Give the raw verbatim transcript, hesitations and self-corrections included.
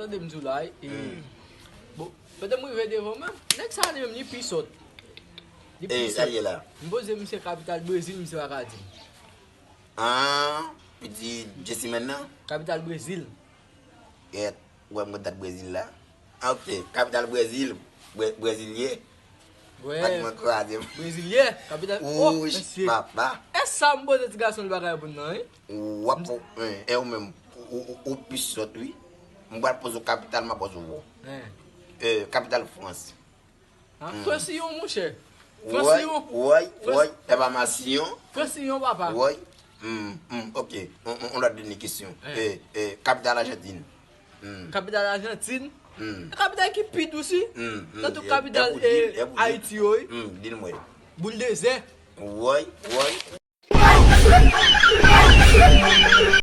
Tande m di w la, e, bon, pandan m rive devan, men, nèg sa li menm, li pi sòt. Li pi sòt. Sa l ye la? M poze misye kapital Brezil, misye pa ka di m. Ah, piti Jessiman nan? Kapital Brezil. Kèt, ou wè m konn dat Brezil la? Ah, ok, kapital Brezil, Bre- Brezil ye? Wè. Ak mwen kraze m. Brezil ye, kapital. Oh, mesye. Papa. E sa m poze ti gason l bagay pou n nan, wi. W ap, e ou menm, ou, ou, ou pi sòt, wi. M pral poze w kapital, m ap poze w. E, kapital Frans. Ah, Fransillon, monchè. Woy, Fransillon. Woy, Frans- woy, e pa Massillon. Fransillon, papa. Woy. Hmm, hmm, ok. On, on, on lòt dènye kesyon. E, e, kapital Ajantin. Hmm. Kapital Ajantin. Hmm. Kapital ki pi dous, wi. Hmm, hmm. Nan tout kapital, e, Ayiti yo, wi. Hmm, di l mwen. Boul dezè. Woy, woy.